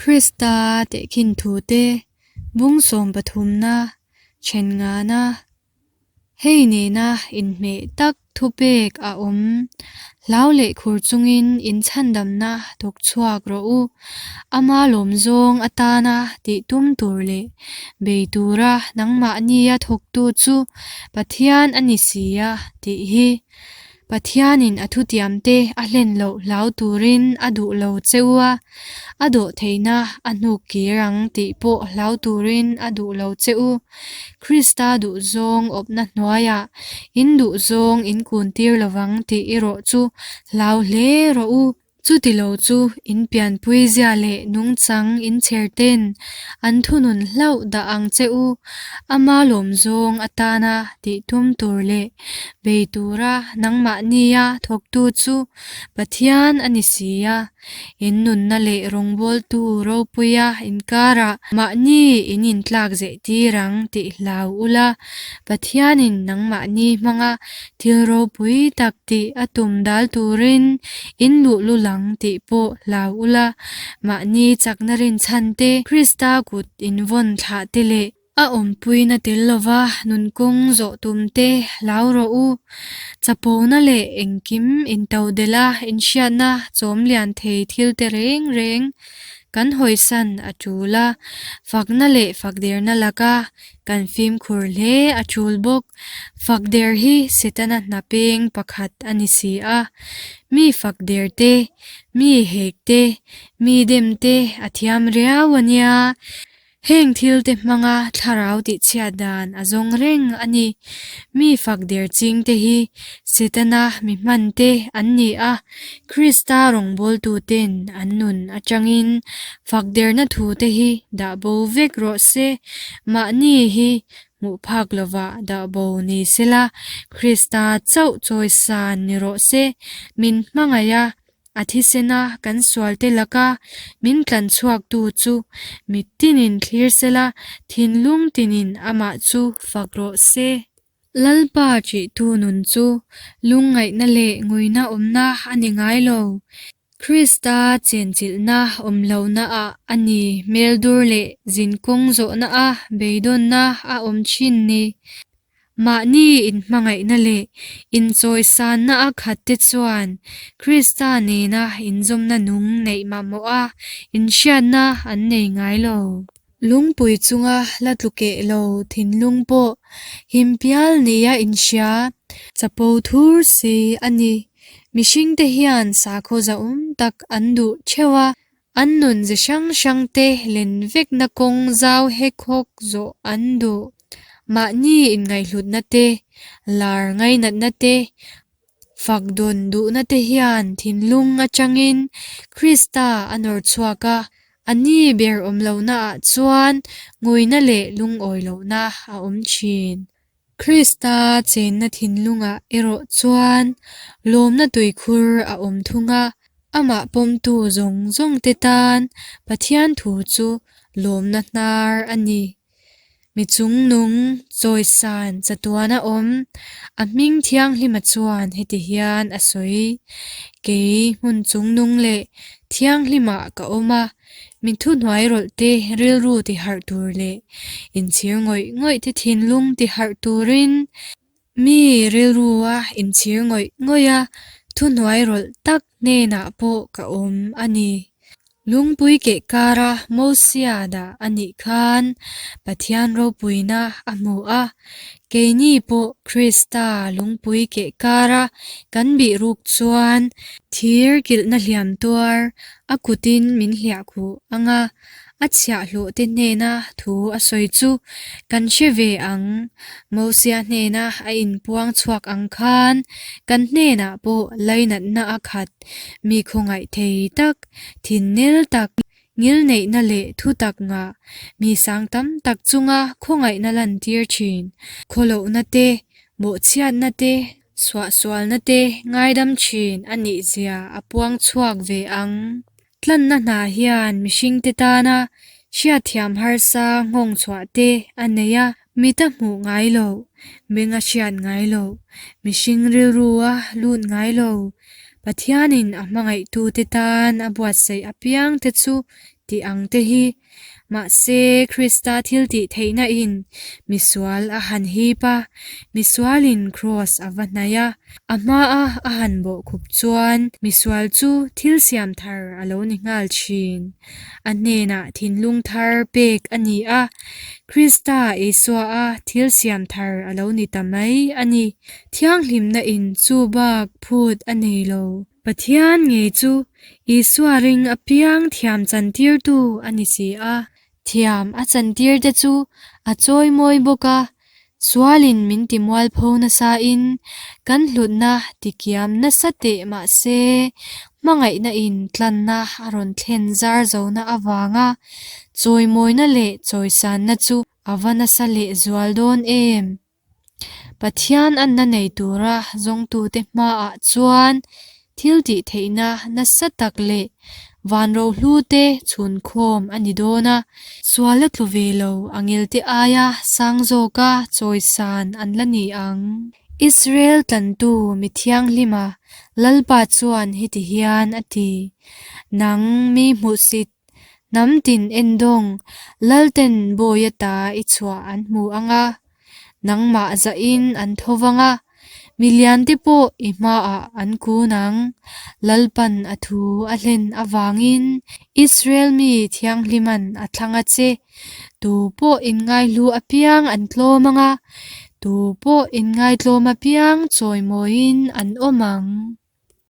Krista tehkhin thute bung sawm pathumna then ngana hei nena inhmeh tak thupek a awm. Hlau leh khur chungin inchhandamna thawk chhuak rawh u. Ama lawmzawng atana tih tum tur leh bei tura nangmahnia thawktu chu Pathian a ni si a tih hi. Pathianin a thutiamte a hlen loh hlau turin a duh lo che u a, a dawhtheihna a hnuk kir ang tih pawh hlau turin a duh lo che u. Krista duhzawng awpna hnuaiah in duhzawng in kuntir lovang tih erawh chu hlau hle rawh u. Chutilo chu in pianpui zia leh nungchang in chher ten an thunun hlauh dah ang che u. Ama lawmzawng atana tih tum tur leh bei tura nangmahnia thawktu chu Pathian a ni si a. In nunna leh rawngbawltu ropuia inkarah mahni in intlak zehtir ang tih hlau ula, Pathianin nangmahni hmanga thil ropui tak tih a tum dal turin in luhlul ang tih pawh hlau ula, mahni chakna rinchhan te, Krista kut invawn thlah te leh a awmpuina tel lova nunkawng zawh tum te hlau rawh u. Chapona leh engkim intodelh a inhriatna chawm lian thei thil te reng reng kan hawisan a tul a, fakna leh fakderna laka kan fimkhur hle a tul bawk. Fakder hi Setana hna peng pakhat a ni si a, mi fakder te, mi hek te, mi dem te a thiam riau a nia. Heng thil te hmanga thlarau tihchhiat dan a zawng reng a ni. Mi fak der ching te hi Setana mi hman te an ni a, Krista rawngbawltu ten an nun atangin fak derna thu te hi dah bo vek rawh se. Mahni hi hmuh phak lovah dah bo ni sela, Krista chauh chawisan ni rawh se. Min hmangaih a, A thisena kan sualte laka min tlan chhuaktu chu mit tinin thlir sela, thinlung tinin amah chu fak rawh se. Lalpa ṭihtu nun chu lungngaihna leh nguina awmna a ni ngai lo. Krista chenchilhna awm lohnaah a ni hmel dur leh zinkawng zawhna-a beidawnna a awm ṭhin ni. Mahni inhmangaihna leh inchawisanna a khat te chuan Krista nena inzawmna nung neih mamawha inhriatna an nei ngai lo. Lungpui chunga la tlu keh lo thinlung pawh him pial nia inhria chapo thur si a ni. Mihringte hian sakhaw zahawm tak an duh theuh a, An nun ze hrang hrang te len vekna kawng zau hek hawk zawh an duh. Mahni inngaihhlutna te, lar ngainatna te, fak dawn duhna te hian thinlung atangin Krista a nawr chhuak a, a ni ber awm lohnaah chuan nguina leh lungawi lohna a awm thin. Krista chenna thinlungah erawh chuan lawmna tuikhur a awm thung a, amah pawmtu zawng zawngte tan Pathian thu chu lawmna hnar a ni. Mi chungnung chawisan chatuan a awm, a hming thianghlima chuan heti hian a sawi, Kei hmun chungnung leh thianghlimah ka awm a, Min thuhnuai rawlh te rilru ti harh tur leh inchhir ngawih ngawih te thinlung ti harh turin mi rilru a inchhir ngawih ngawih a thuhnuai rawlh tak hnenah pawh ka awm a ni. Lungpui keh kara Mosia dah a nih khan Pathian ropuina a hmu a, keini pawh Krista lungpui keh kara kan bih ruk chuan thir kilhna hliam tuar A kutin min hliah khuh ang a, a chhiahhlawhte hnena thu a sawi chu kan hre ve ang. Mosia hnena a inpuang chhuak ang khan kan hnenah pawh lainatna a khat, mi khawngaih thei tak, thinnel tak, ngilneihna leh thu tak ngah, mi sang tam tak chunga khawngaihna lantir thin, khawlohna te, mawhchhiatna te, Suahsualna te ngaidam thin a nih zia a puang chhuak ve ang. Tlanna hna hian mihringte tana hriatthiam harsa nghawng chhuah te a nei a, mit a hmuh ngai lo, beng a hriat ngai lo, mihring rilru a lut ngai lo. Pathianin a hmangaihtute tan a buatsaih apiang te chu Tih ang te hi. Mahse, Krista thiltihtheihna in misual a han hip a, misualin kraws a va hnaih a, a hmaa a han bawhkhup chuan misual chu thil siam thar a lo ni nghal thin. A hnenah thinlung thar pek a ni a, Krista Isua a thil siam thar a lo ni ta mai a ni. Thianghlimna in chu bak phut a nei lo. Pathian ngei chu Isua ring apiang thiam chantirtu a ni si a. Thiam a chantirte chu a chawimawi bawk a, sualin min ti mualpho nasain kan hlutna tikiam nasa teh mah se, hmangaihna in tlanna a rawn thlen zar zona avanga chawimawina leh chawisanna chu a va nasa lehzual dawn em? Pathian anna nei tura zawngtute hmaah chuan thil tih theihna nasa tak leh van rohlute chhunkhawm a ni dawn a, suala tlu ve lo angelte aia sang zawka chawisan an la ni ang. Israel tlantu mi thianghlima Lalpa chuan heti hian a ti, Nang mi hmuhsit Hnam tin endawng Lalten bawi ata i chhuah an hmu ang a, nangmah zahin an tho vang a, miliante pawh i hmaah an kun ang. Lalpan a thu a hlen avangin Israel mi Thianghliman a thlang a che. Tu pawh inngaihlu apiang an tlawm ang a, tu pawh inngaitlawm apiang chawimawiin an awm ang.